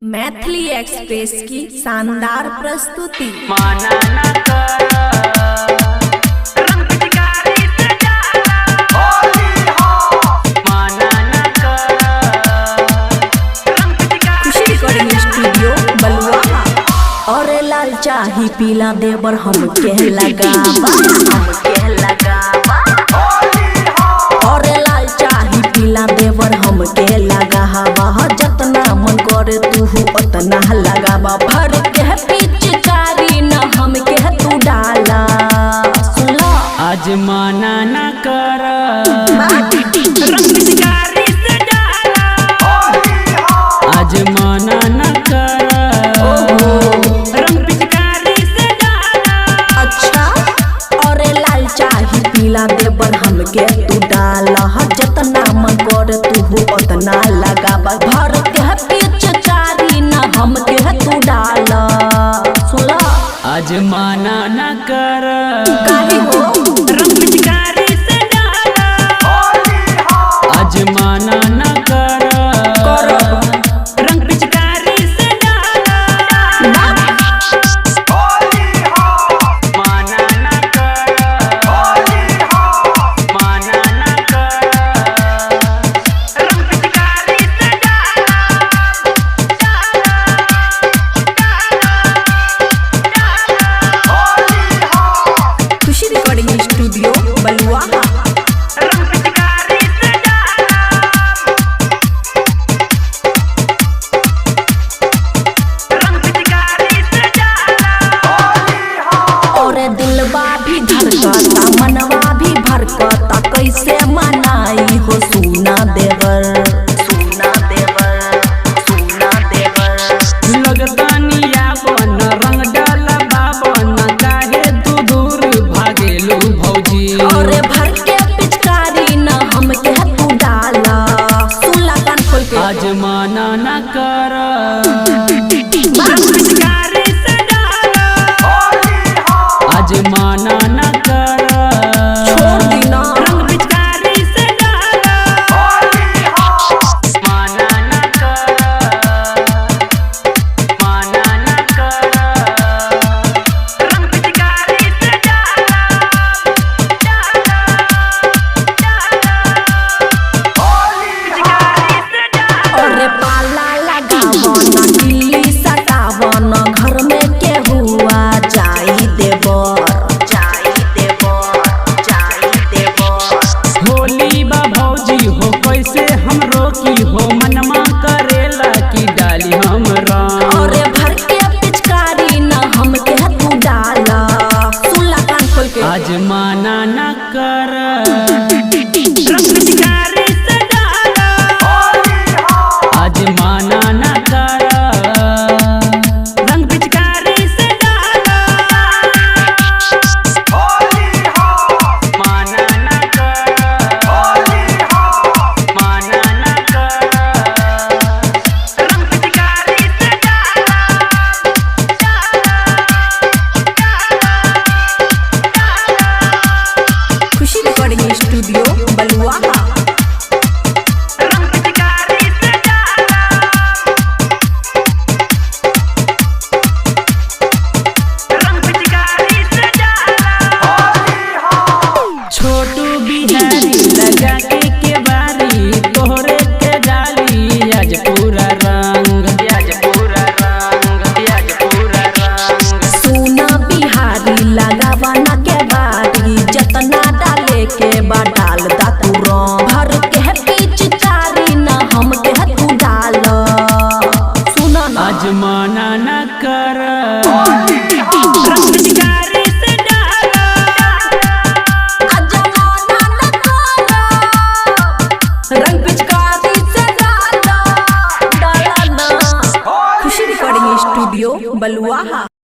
Maithili express की शानदार प्रस्तुति। माना ना कर रंग पिचकारी से डाला, माना ना कर रंग पिचकारी। खुशी रिकॉर्डिंग स्टूडियो बलुआहा। और लाल चाही पीला देवर हम के लगावा, हम के लगावा। और लाल चाही पीला देवर हम के लगावा, जतना मन करे तू उतना लगावा। भर के पिचकारी न हम के तू डाला, सुनला। आज माना ना कर रंग पिचकारी से डाला, आज माना ना कर रंग पिचकारी से डाला। अच्छा, और लाल चाही पीला देवर हमके तू डाला, जतना मन कर तू उतना लगावा। भर के पिचकारी न हमके तू डाला, सुनला। आज माना ना कर काहे हो? रंग पिचकारी से डाला, आज माना ना कर करब। रंग पिचकारी से डाला। माना ना कर, माना ना कर रंग पिचकारी से डाला, खुशी रिकॉर्डिंग स्टूडियो बलुआहा। रंग पिचकारी से डाला, रंग पिचकारी से डाला। और दिलवा भी धड़कता मनवा भी भरकता, कैसे मनाई हो सुना देवर, सुना देवर, सुना देवर। लगतानिया बन रंग डाला बाबन, काहे तू दूर भागेलू भौजी। और भर के पिचकारी न हमके तू डाला, सुनला कान खोल के। आज माना ना कर रंग पिचकारी से डाला, आज माना ना कर छोड़ दी ना। रंग पिचकारी से डाला। माना ना कर, माना ना कर रंग पिचकारी से डाला, पिचकारी से डाला। और पाला लगावन दिल्ली सटावन, घर में के हुआ जाई देवर, जाई देवर, जाई देवर। होली बा भौजी हो कैसे हम रोकी हो, मनमा करेला की डाली हम रंग। और भर के पिचकारी न हमके तू डाला, सुनला कान खोल के। आज माना ना कर रंग पिचकारी से डाला, आज माना ना कर रंग पिचकारी से डाला। माना ना कर, माना ना कर रंग पिचकारी से डाला। खुशी रिकॉर्डिंग स्टूडियो बलुआहा। रंग पिचकारी से डाला, रंग पिचकारी से डाला। छोटू बिहारी लगा के बारी, तोहरे के डाली आज पूरा रंग, आज पूरा रंग, आज पूरा रंग। सोना बिहारी लगावा ना के बारी, जतना डाले के बा डाल दा तू रंग। भर के पिचकारी न हमके तू डाल, सुना ना। आज माना ना कर रंग।